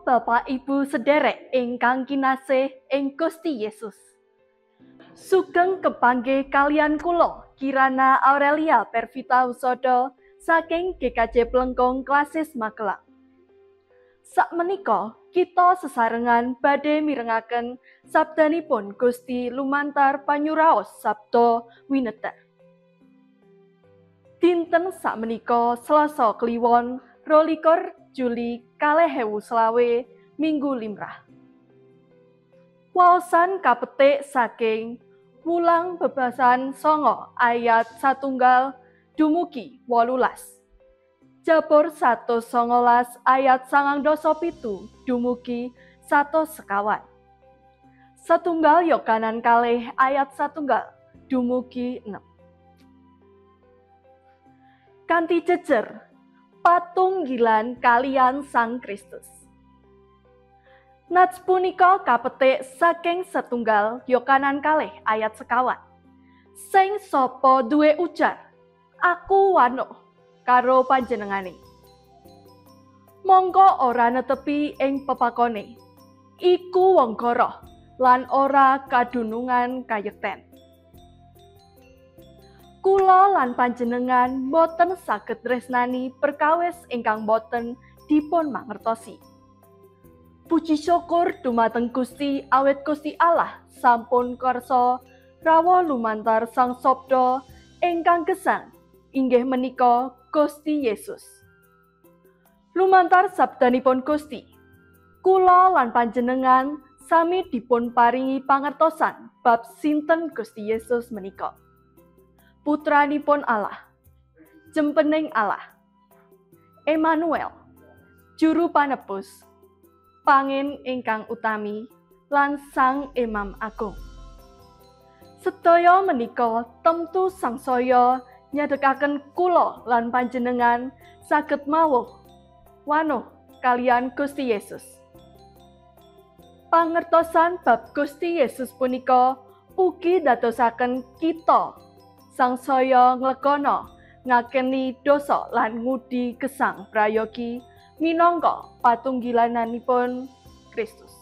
Bapak Ibu sederek ingkang kinasih ing Gusti Yesus. Sugeng kepanggih kaliyan kula Kirana Aurelia Perfita Usodo saking GKJ Plengkung Klasis Magelang. Sakmenika kita sesarengan badhe mirengaken sabdanipun Gusti lumantar panyuraos Sabda Winedhar. Dinten sakmenika Selasa Kliwon 22 Juli 2025 Minggu Limrah. Waosan kapetik saking Wulang Bebasan 9 ayat 1 dumugi 18. Jabur 119 ayat 97 dumugi 125. Setunggal Yohanan 2 ayat 1 dumugi 6. Kanthi jejer patunggilan kaliyan Sang Kristus. Nats punika kapetik saking setunggal Yohanan 2 ayat 5. Sing sapa duwe ujar, aku wanuh karo panjenengane. Mongko ora netepi ing pepakone. Iku wong goroh lan ora kadunungan kayekten. Kula lan panjenengan boten saged tresnani perkawis ingkang boten dipun mangertosi. Puji syukur dumateng Gusti awit Gusti Allah sampun kersa rawuh lumantar Sang Sabda ingkang gesang inggih menika Gusti Yesus. Lumantar sabdanipun Gusti, kula lan panjenengan sami dipun paringi pangertosan bab sinten Gusti Yesus menika. Putranipun Allah, jempening Allah, Emmanuel, juru panebus, pangin ingkang utami, lan Sang Imam Agung. Sedaya menika temtu sangsaya nyadekaken kula lan panjenengan saged mawuh wanuh kaliyan Gusti Yesus. Pangertosan bab Gusti Yesus punika ugi dadosaken kita sangsaya nglegana ngakeni dosa lan ngudi gesang prayogi minangka patunggilananipun Kristus.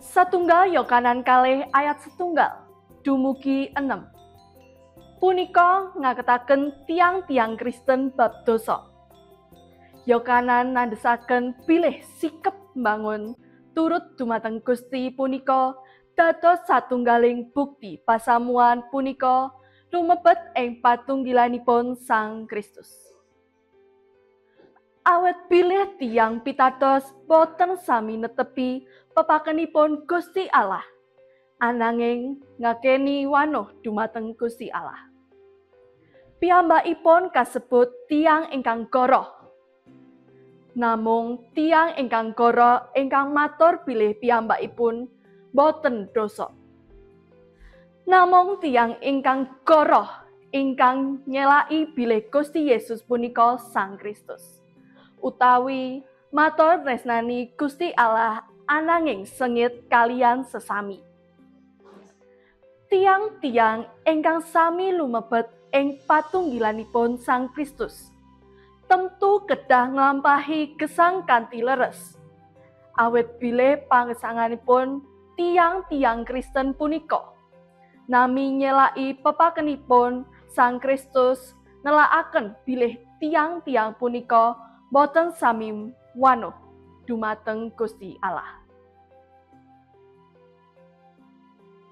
Satunggal Yohanan 2 ayat 1 dumugi 6. Punika ngaketaken tiang-tiang Kristen bab dosa. Yohanan nandhesaken bilih sikep mbangun turut dumateng Gusti punika dados satunggaling bukti pasamuan punika lumebet ing patunggilanipun Sang Kristus. Awit bilih tiyang pitados boten sami netepi pepakenipun Gusti Allah, ananging ngakeni wanuh dumateng Gusti Allah. Piyambakipun kasebut tiyang ingkang goroh. Namung tiyang ingkang goroh ingkang matur bilih piyambakipun boten dosa. Namung tiyang ingkang goroh ingkang nyelaki bilih Gusti Yesus punika Sang Kristus, utawi matur tresnani Gusti Allah ananging sengit kaliyan sesami. Tiang-tiang ingkang sami lumebet ing patunggilanipun Sang Kristus temtu kedah nglampahi gesang kanthi leres. Awit bilih pangesanganipun tiang-tiang Kristen punika nami nyelaki pepakenipun Sang Kristus nelakaken bilih tiang-tiang punika boten sami wanuh dumateng Gusti Allah.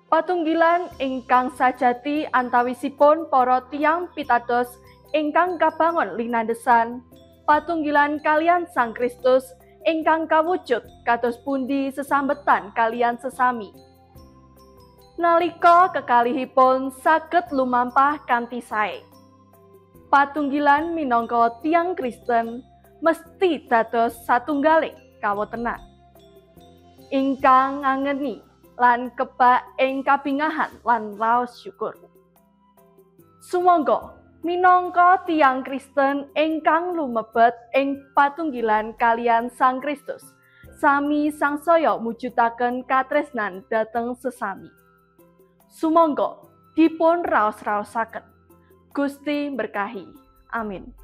Patunggilan ingkang sajati antawisipun para tiyang pitados ingkang kabangun linandesan patunggilan kaliyan Sang Kristus ingkang kawujud kados pundi sesambetan kaliyan sesami. Nalika kekalihipun saged lumampah kanthi sae. Patunggilan minangka tiyang Kristen mesti dados satunggaling kawontenan ingkang ngangeni lan kebak ing kabingahan lan raos syukur. Sumangga minangka tiyang Kristen ingkang lumebet ing patunggilan kaliyan Sang Kristus, sami sangsaya mujudaken katresnan dhateng sesami. Sumangga dipun raos-raosaken. Gusti berkahi. Amin.